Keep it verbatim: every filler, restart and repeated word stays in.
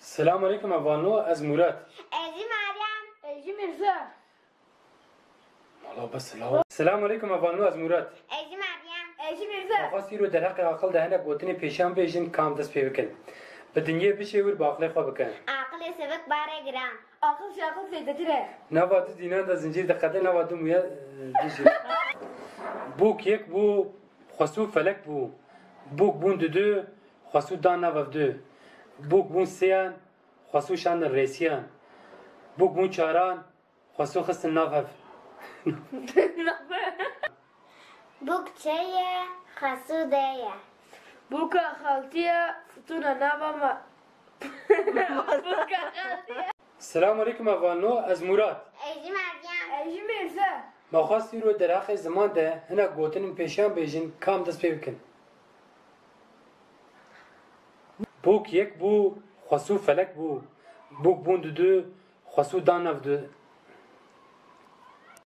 Selamun aleyküm, ev Vanlo, ez Murat. Ez jî Meryem. Ez jî Mirza. Wala bes selaw. Selamun aleyküm, ev Vanlo, ez Murat. Ez jî Meryem. Ez jî Mirza. Xwest îro derheqê aqil de hinek gotinên pêşiyan bêjin, kam dest pê bikin. Bi dinyê bişêwir, bi aqilê xwe bikin. Aqilê sivik barê giran. Aqil ji aqil zêdetir e. Nava du dînan de zincîr diqede, nava du muya, e, dijî. Bûk yek bû, xwesû felek bû. Bûk bûn dudu, xwesû dan nav ev du. Bûk bûn sêyan, xwesû şandin rêsiyan. Bûk bûn çaran, xwesû xistin nav hev. Bûk çê ye, xwesû dê ye. Bûka xaltî ye, fitûna nava me. Bûka xaltî ye. Selamun aleyküm, ev Vanlo, ez Murat. Ez jî Meryem. Ez jî Mirza. Me xwest îro derheqê ziman de hinek gotinên pêşiyan bêjin, kam dest pê bikin. Bûk yek bû, xwesû felek bû. Bûk bûn dudu, xwesû dan nav du.